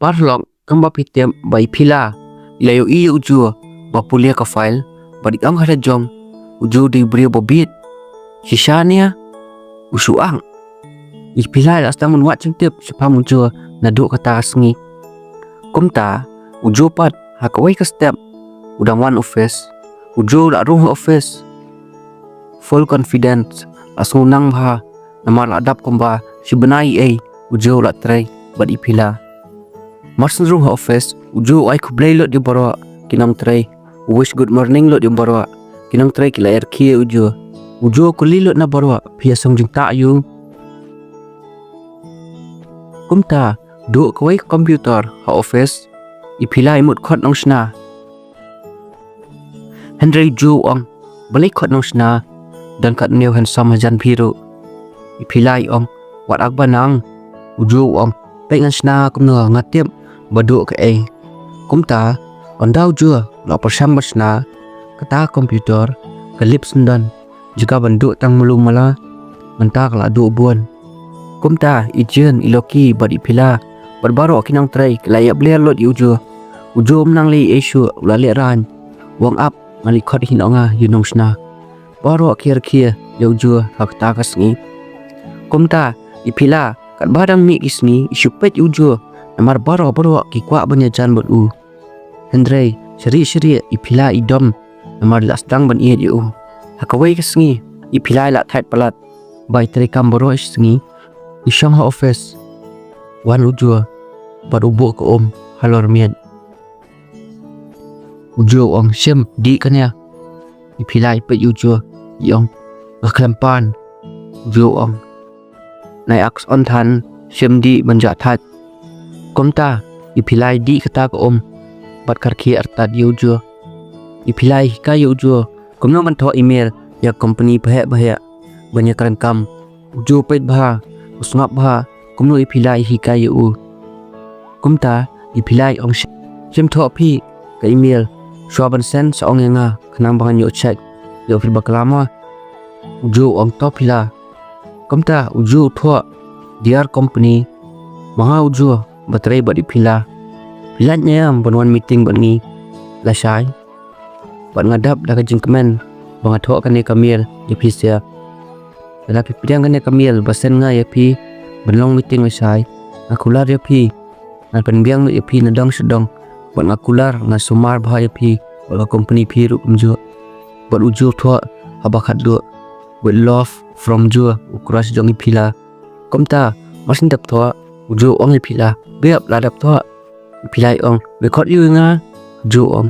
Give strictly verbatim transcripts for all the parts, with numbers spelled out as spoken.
Paralok, kumba phi tip ba i Phila i la ïohi ïa u Joe ba pule ka file bad i ong ha la jong, u Joe dei u briew ba bit. Shisha ne u shu ong. I Phila i la sdang ban wad jingtip shaphang u Joe naduh kata ka sngi. Kumta u Joe pat ha kawei ka step u dang wan office. U Joe u la rung ha office full confidence, la sngewnang bha namar la dap kumba shi bnai ei u Joe u la trei bad i Phila. Mar shu rung ha office, u Joe u ai khublei lut ïa baroh ki nongtrei. U wish good morning lut ïa baroh ki nongtrei, ki la ïarkhie ïa u Joe. U Joe u kylli lut na baroh, phi ïa song jingtah ïa u? Kumta duh kawei ka computer ha office, i Phila i mut khot nongshna. Hynrei u Joe u ong, balei khot nongshna, don katto katne handsome hajan phi ruh. I Phila i ong, wat ong ba nang. U Joe u ong, peit ngan shna kumno, nga tip ba duh kaei. Kumta ynda u Joe u la pyrshang ban shna, kata ka computer ka lip syndon. Jaka ban duh tang malu mala, mynta ka la duh bun. Kumta i Jane, i Loki bad i Phila bad baroh ki nongtrei ki la ïa bler lut ïa u Joe. U Joe um nang leh ei shuh, u la lehraiñ. U ong, ap, nga leit khot hi noh nga ïa u nongshna. Baroh ki ïarkhie ïa u Joe ha kata ka sngi. Kumta i Phila katba dang mih ki sngi i shu peit ïa u Joe, namar baroh baroh ki kwah ban ïajan bad u. Hynrei sharieh sharieh i Phila i dom namar i la sdang ban ïeit ïa u. Ha kawei ka sngi i Phila i la thait palat ba i trei kam baroh shi sngi. I shong ha office, wan u Joe bad u buh ka um halor miet. U Joe u ong, shim, dih kane. I Phila i peit ïa u Joe, i ong, nga khlem pan. U Joe u ong, nai aks on than, shim, dih ban jah thait. Kumta i Phila i dih kata ka um bad ka rkhie artat ïa u Joe. I Phila i hikai ïa u Joe kumno ban thoh email ïa ka company baheh baheh ban ïa kren kam. U Joe u peit bha, u sngap bha kumno i Phila i hikai ïa u. Kumta i Phila i ong, shim, thoh phi ka email, shuwa ban send sa ong ïa nga khnang ba ngan ïoh check ïa u phi bakla ma. U Joe u ong, to Phila. Kumta u Joe u thoh, dear company, ma nga u Joe ba trei bad i Phila. Phi lah ne em ban wan meeting bad ngi lashai? Bad nga dap da ka jingkmen ba nga thoh kane ka mail ïa phi sha. Lada phi pdiang kane ka mail ba send nga ïa phi ban long meeting lashai, nga kular ïa phi. Ngan pynbiang lut ïa phi na dong sha dong bad nga kular, ngan sumar bha ïa phi bad ka company phi ruh kumjuh. Bad u Joe u thoh haba khatduh, with love from Joe, u crush jong i Phila. Kumta mar shu dep thoh, u Joe u ong ïa i Phila, beb, la dep thoh. I Phila i ong, me khot ïa u ïa nga? U Joe u ong,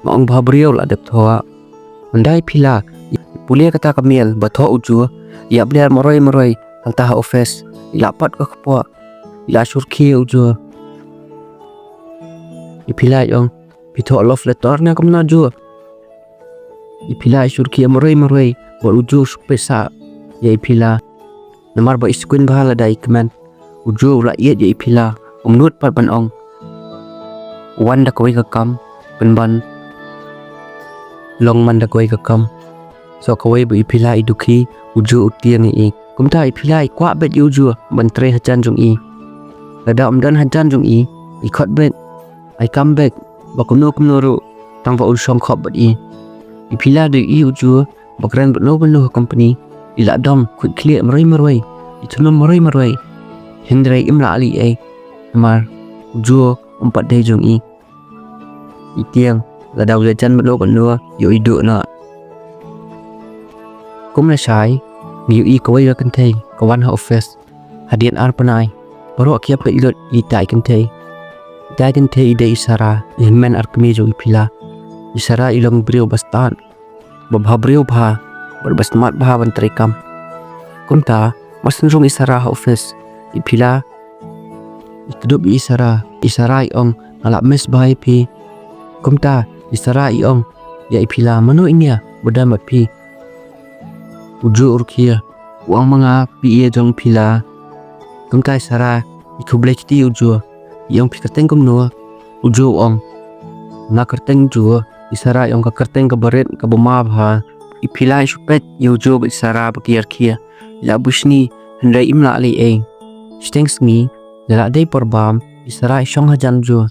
nga ong ba ha briew la dep thoh. Ynda i Phila i pule kata ka mail ba thoh u Joe, i ïa bler marwei marwei hangta ha office. I la pat ka kpoh, i la shurkhie ïa u Joe. I Phila i ong, phi thoh love letter ne kumno Joe? I Phila i shurkhie marwei marwei bad u Joe u shu peit sah ïa i Phila. Namar ba i skwin bha lada i kmen. U Joe u la ïeit ïa i Phila, um nud pat ban ong. U wan da kawei ka kam, pynban long man da kawei ka kam. Sa kawei ba i Phila i dukhi, u Joe u tieng ïa i. Kumta i Phila i kwah beit ïa u Joe ban trei hajan jong i. Lada um don hajan jong i, i khot beit, i kam beit ba kumno kumno ruh, tang ba un shong khop bad i. I Phila da i u Joe ba kren bad no bad no ha company, i la dom khuid khlieh marwei marwei, i thnum marwei marwei. Hynrei im lah leh ei, namar u Joe um pat dei jong i. I tieng, lada u ïajan bad no bad no, ïoh i duh noh. Kum lashai ngi ïohi kawei ka kynthei ka wan ha office. Hadien ar bnai, baroh ki ïa peit lut ïa ita i kynthei. Ita i kynthei i dei i Sara, i hynmen ar kmie jong i Phila. I Sara i long briew ba stad, ba bha briew bha, bad ba smat bha ban trei kam. Kumta mar shu rung i Sara ha office, i Phila i kdup ïa i Sara. I Sara i ong, nga la miss bha ïa phi. Kumta i Sara i ong ïa i Phila, mano i ngi ba dang bad phi? U Joe u rkhie, u ong ma nga P A jong i Phila. Kumta i Sara i khublei kti ïa u Joe, i ong, phi kyrteng kumno? U Joe u ong, nga kyrteng Joe. I Sara i ong, ka kyrteng kaba rit kaba ma bha. I Phila i shu peit ïa u Joe bad i Sara ba ki ïa rkhie. I la buh shini hynrei im lah leh ei. Shiteng sngi, la lah dei por bam, I Sara i shong hajan u Joe.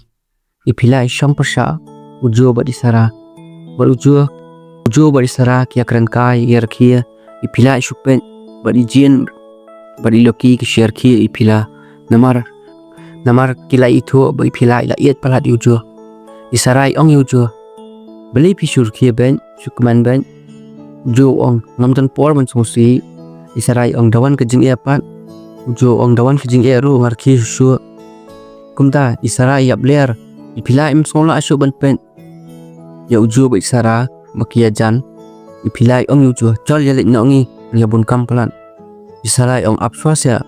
I Phila i shong pyrshah u Joe bad i Sara. Bad u Joe, u Joe bad i Sara ki ïakren kai ïarakhe. I Phila i shu peit bad i Jane bad i Loki ki shu ïarakhe ïa i Phila. Namar, namar ki la ithuh ba i Phila i la ïeit palat ïa u Joe. I Sara i ong ïa u Joe, balei phi shu rakhe beit, shu kmen beit? U Joe u ong, ngam don por ban sngewsih. I Sara i ong, da wan ka jingeh pat. U Joe u ong, da wan ka jingeh ruh nga rakhe shuh shuh. Kumta i Sara i ïap ler. I Phila im sngew lah shuh ban peit ïa u Joe bad i Sara ba ki ïajan. I Phila i ong ïa u Joe, chol ïaleit noh ngi, ngi ïa bun kam palat. I Sara i ong, ap shuwa seh,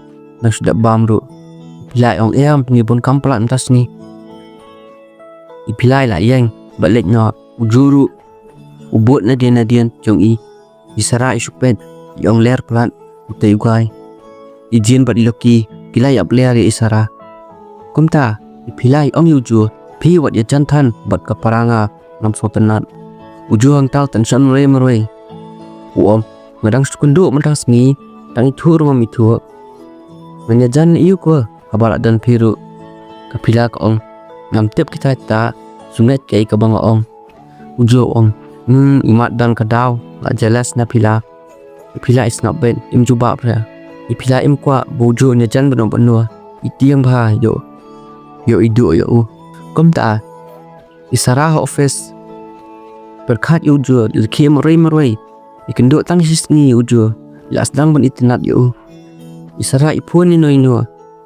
nang shu dep bam ruh. I Phila i ong, em, ngi bun kam palat mynta sngi. I Phila i la ïeng bad leit noh. U Joe ruh u bud nadien nadien jong i. I Sara i shu peit, i ong ler palat, utai u guy. I Jane bad i Loki ki la ïap ler ïa i Sara. Kumta i Phila i ong ïa u Joe, phi wat ïajan than bad ka para nga, ngam sngewtynnat. U Joe hangta u tension marwei marwei. U ong, nga dang shu kynduh mynta sngi, dang ithuh ruh ngam ithuh. Ngan ïajan ïa u ko haba la don phi ruh. Ka Phila ka ong, ngam tip kita kita, shu ngeit kaei kaba nga ong. U Joe u ong, hmm, imat don ka daw, nga jealous na Phila. I Phila i sngap beit, im jubab re. I Phila im kwah ba u Joe un ïajan bad no bad no. I tieng bha ïa u, ïa u, i duh ïa u. Kumta i Sara ha office pyrkhat ïa u Joe, i rakhe marwei marwei. I kynduh tang shi sngi ïa u Joe, i la sdang ban itynnad ïa u. I Sara i phone ïa no ïa no,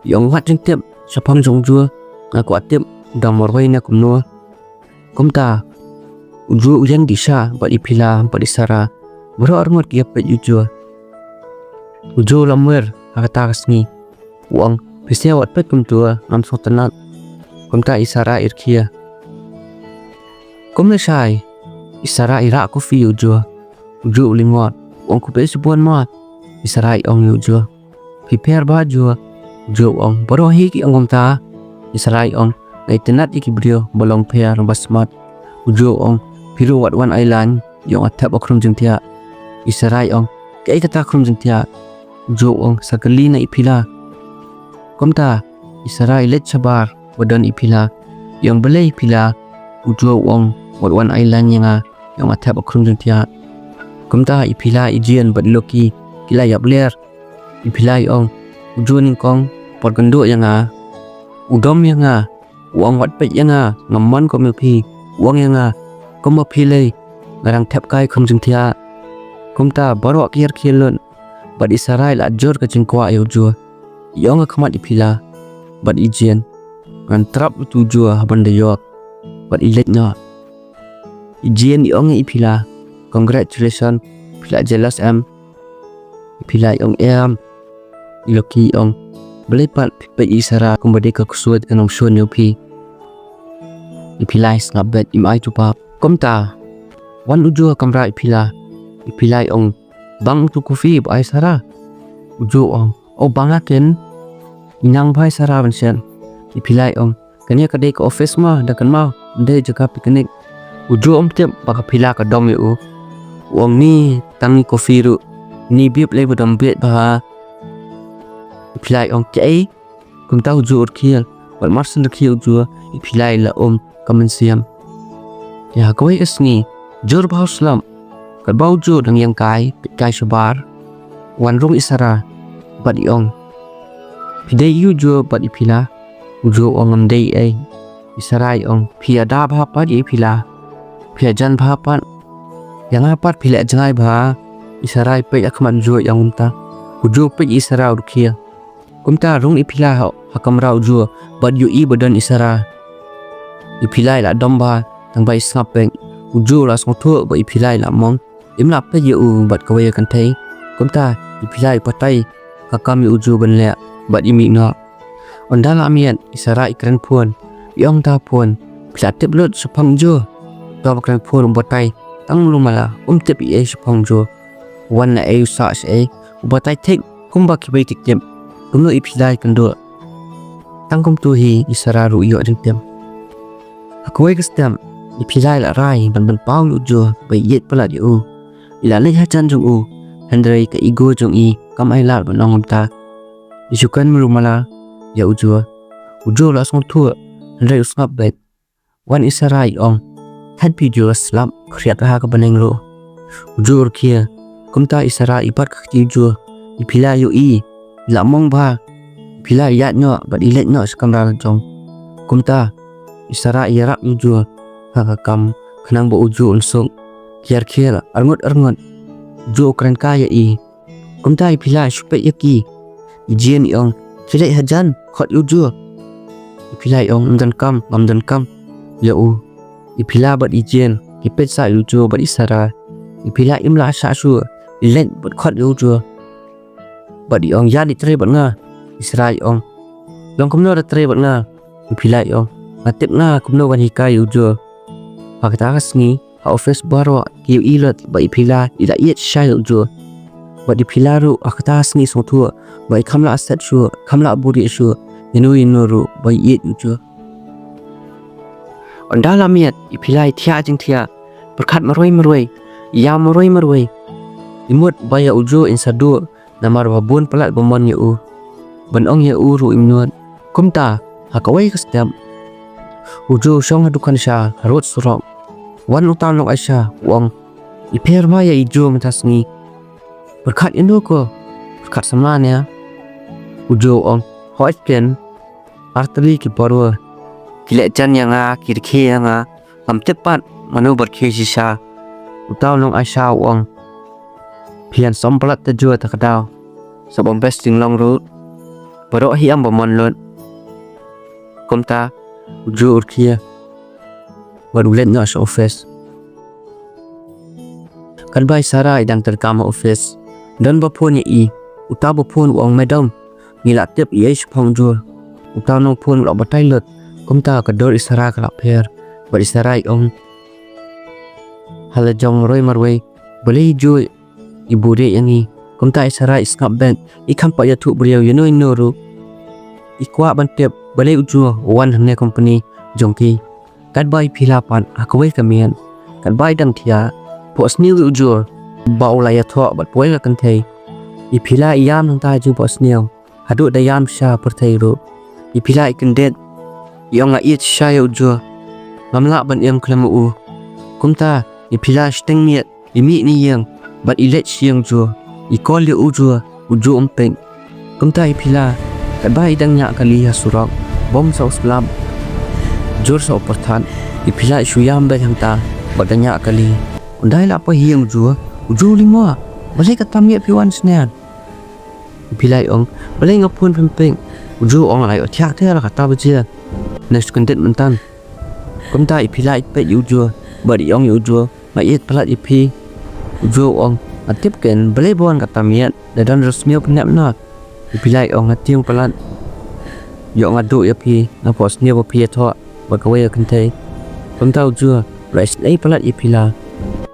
i ong, wat jingtip shaphang jong u Joe, nga kwah tip u dang marwei ne kumno. Kumta u Joe u ïeng dih sha bad i Phila bad i Sara. Baroh arngut ki ïa peit ïa u Joe. U Joe u lamwir ha kata ka sngi. U ong, phi sngewbha wat peit kumta, ngam sngewtynnat. Kumta i Sara i rkhie. Kumne shai, i Sara i rah coffee ïa u Joe. U Joe u lyngngoh. U ong, khublei shibun mo. I Sara i ong ïa u Joe, phi pher bha Joe. U Joe u ong, baroh hi ki ong kumta. I Sara i ong, nga itynnad ïa ki briew ba long pher ba smat. U Joe u ong, phi ruh wat wan ai laiñ, ïoh nga thep ba khrum jingthiah. I Sara i ong, kaei kata khrum jingthiah? U Joe u ong, sa kylli na i Phila. Kumta i Sara i leit shabar ba don i Phila. I ong, balei i Phila? U Joe u ong, wat wan ai laiñ ïa nga, ïoh nga thep ba khrum jingthiah. Kumta i Phila, i Jane bad i Loki ki la ïap ler. I Phila i ong, u Joe nyngkong u pyrkhat kynduh ïa nga. U dom ïa nga, u ong wat peit ïa nga, ngam mon kum ïa phi. U ong ïa nga, kumba phi lei, nga dang thep kai khrum jingthiah. Kumta baroh ki ïa rkhie lut. Bad i Sara i la jur ka jingkwah ïa u Joe. I ong ha khmat i Phila bad i Jane, ngan trap lut u Joe ha ban da ïoh. Bad i leit noh. I Jane i ong ïa i Phila, congratulations, phi la jealous em? I Phila i ong, em. I Loki i ong, balei pat phi peit ïa i Sara kumba dei ka ksuid ka nongshun ïa phi? I Phila i sngap beit, im ai jubab. Kumta wan u Joe ha kamra i Phila. I Phila i ong, bang utu coffee ba ai Sara. U Joe u ong, o bang ha kin. I nang bha i Sara ban shet. I Phila i ong, kane ka dei ka office mo, da kynmaw, ym dei jaka picnic. U Joe um tip ba ka Phila ka dom ïa u. U ong, ni tang ni coffee ruh, ni bib lei ba dom beit bha. I Phila i ong, kaei? Kumta u Joe u rkhie. Bad mar shen rkhie u Joe, i Phila i la um ka mynsiem. Ïa ha kawei ka sngi, jur bha u slap. Katba u Joe dang ïeng kai, peit kai shabar, wan rung i Sara bad i ong, phi dei ïa u Joe bad i Phila? U Joe u ong, ngam dei ei. I Sara i ong, phi ïada bha pat ïa i Phila, phi ïajan bha pat. Ïa nga pat phi leh jngai bha. I Sara i peit ha khmat u Joe i ong kumta. U Joe u peit ïa i Sara u rkhie. Kumta rung i Phila ha, ha kamra u Joe bad ïohi ba don i Sara. I Phila i la dom bha, tang ba i sngap beit. U Joe u la sngewthuh ba i Phila i la mong, im lah peit ïa u bad kawei ka kynthei. Kumta i Phila i batai ka kam ïa u Joe ban leh bad i mih noh. Ynda la miet, i Sara i kren phone. I ong ha phone, phi la tip lut shaphang u Joe? Uta ba kren phone u batai, tang mlu mala, um tip ei ei shaphang u Joe. Wan na ei u sah shaei, u batai thik kumba kiwei ki tip. Kumno i Phila i kynduh? Tang kumta hi i Sara ruh i ïoh jingtip. Ha kawei ka step i Phila i la rai ban pynpaw ïa u Joe ba i ïeit palat ïa u. I la leit hajan jong u, hynrei ka ego jong i kam ailad ban ong kumta. I shu kren mlu mala ïa u Joe. U Joe u la sngewthuh, hynrei u sngap beit. Wan i Sara i ong, "Thait phi Joe, slap khriat ha ka bneng ruh." U Joe u rkhie. Kumta i Sara i bat ka kti u Joe. I Phila i ïohi, i la mong bha. I Phila i ïaid noh bad i leit noh sha kamra la jong. Kumta i Sara i ïarap ïa u Joe ha ka kam khnang ba u Joe un suk. Ki ïarkhie arngut arngut. U Joe u kren kai ïa i. Kumta i Phila i shu peit ïa ki. I Jane i ong, "Phi leit hajan, khot ïa u Joe." I Phila i ong, "Ym donkam, ngam donkam ïa u." I Phila bad i Jane ki peit sa ïa u Joe bad i Sara. I Phila im lah shah shuh, i leit bad khot ïa u Joe. Bad i ong, "Ïa leit trei bad nga." I Sara i ong, "Long kumno da trei bad nga?" I Phila i ong, "Nga tip nga kumno ban hikai ïa u Joe." Ha kata ka sngi, ha office baroh ki ïohi lut ba i Phila i la ïeit shisha ïa u Joe. Bad i Phila ruh ha kata ka sngi i sngewthuh ba i kham lah set shuh, kham lah buhrieh shuh ïano ïano ruh ba i ïeit ïa u Joe. Ynda la miet, i Phila i thiah jingthiah, pyrkhat marwei marwei, ïam marwei marwei. I mut ba ïa u Joe in sa duh, namar ba bun palat ba mon ïa u. Ban ong ïa u ruh im nud. Kumta, ha kawei ka step, u Joe u shong ha dukan sha harud surok. Wan uta u nongai sha, u ong, "I pher bha ïa i Joe mynta sngi. Pyrkhat ïano ko, pyrkhat samla ne ïa." U Joe u ong, "Hooid ken, ar tylli ki parua. Ki leh jan ïa nga, ki rkhie ïa nga. Ngam tip pat mano ba rkhie shisha." Uta u nongai sha u ong, "Phi ïan sawm palat te Joe, ta ka daw. Sa bym best jinglong ruh. Baroh hi ïam ba mon lut." Kumta u Joe u rkhie bad u leit noh sha office. Katba i Sara i dang treikam ha office, don ba phone ïa i. Uta ba phone u ong, "Madam, ngi la tip ïa i shaphang u Joe." Uta u nongphone u la batai lut. Kumta ka dur i Sara ka la pher. Bad i Sara i ong ha la jong marwei marwei, "Balei i Joe i buhrieh ïa ngi?" Kumta i Sara i sngap beit, i kham pat ïathuh briew ïano ïano ruh. I kwah ban tip balei u Joe u wan hangne company jong ki. Katba i Phila pat ha kawei ka miet, katba i dang thiah, phohsniew ïa u Joe ba u la ïathoh bad poi ka kynthei. I Phila i ïam hangta ha jingphohsniew, haduh da ïam sha pyrthei ruh. I Phila i kyndit, i ong, "Nga ïeit shisha ïa u Joe. Ngam lah ban im khlem u." Kumta i Phila shiteng miet, i mih na ïing bad i leit sha ïing u Joe. I call ïa u Joe, u Joe um pick. Kumta i Phila, katba i dang ñiah kali ha surok, bym sa u slap, jur sa u pyrthat. I Phila i shu ïam beit hangta bad ka ñiah kali. Ynda i la poi ha ïing u Joe, u Joe u lyngngoh. "Balei kata miet phi wan shane?" I Phila i ong, "Balei nga phone phim pick?" U Joe u ong, "Ai, o thiah te la kata ba jia. Nang shu kyndit mynta." Kumta i Phila i peit ïa u Joe bad i ong ïa u Joe, "Nga ïeit palat ïa phi." U Joe u ong, "Nga tip ken, balei ba wan kata miet, da don riewsniew pynneh mynno." I Phila i ong, "Nga tieng palat. Ïoh nga duh ïa phi, nga phohsniew ba phi ïathoh bad kawei ka kynthei." Kumta u Joe u la isynei palat ïa i Phila.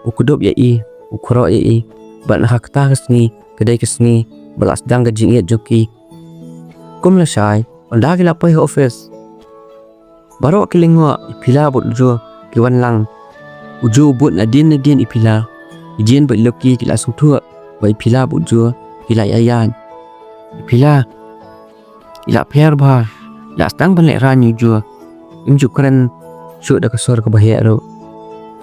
U kdup ïa i, u khroh ïa i. Bad ha kata ka sngi ka dei ka sngi ba la sdang ka jingïeit jong ki. Kum lashai, ynda ki la poi ha office, baroh ki lyngngoh, i Phila bad u Joe ki wan lang. U Joe u bud nadien nadien i Phila. I Jane bad i Loki ki la sngewthuh ba i Phila bad u Joe ki la ïaid. I Phila i la pher bha, i la sdang ban lehraiñ ïa u Joe. Im ju kren shuh da ka sur kaba heh ruh.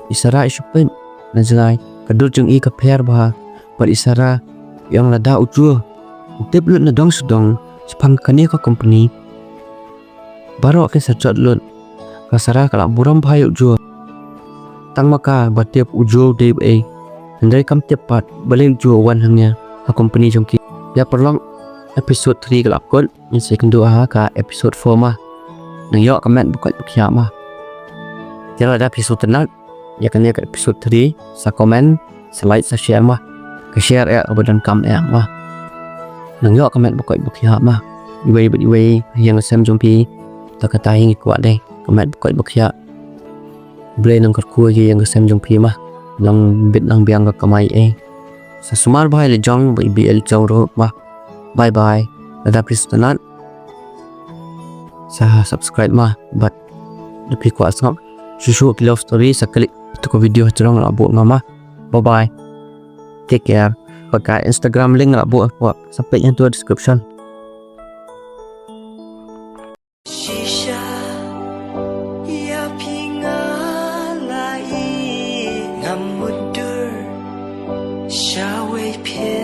I Sara i shu peit na jngai, ka dur jong i ka pher bha. Bad i Sara i ong, lada u Joe u tip lut na dong sha dong shaphang kane ka company, baroh kin sa jot lut. Ka Sara ka la burom bha ïa u Joe. Tang ma ka ba tip u Joe u dei ba ei. Hynrei kam tip pat balei u Joe u wan hangne ha company jong ki. Ïa paralok, episode three ka la kut, ngin sa ïakynduh ha ka episode four ma. Nang ïoh ka met ba koit ba khiah ma. Te lada phi sngewtynnat ïa kane ka episode three, sa comment, sa like, sa share ma. Ka share eh ba donkam eh ma. Nang ïoh ka met ba koit ba khiah ma. Iwei bad iwei ha ïing ha sem jong phi, ta kata hi ngi kwah dei, ka met ba koit ba khiah. Blei nang kyrkhu ïa ïing ha sem jong phi ma. Nang bit nang biang ka kamai eh. Sa sumar bha ïa la jong bad i bad i la jong ruh ma. Bye bye. Lada phi sngewtynnat, sa subscribe ma. Bad lada phi kwah sngap shuh shuh ki love story, sa click ïa ka video ha jrong, la buh ma ma. Bye bye. Take care. Bad ka Instagram link la buh hapoh, sa peit ha ka description. Ym mutdur shawei phi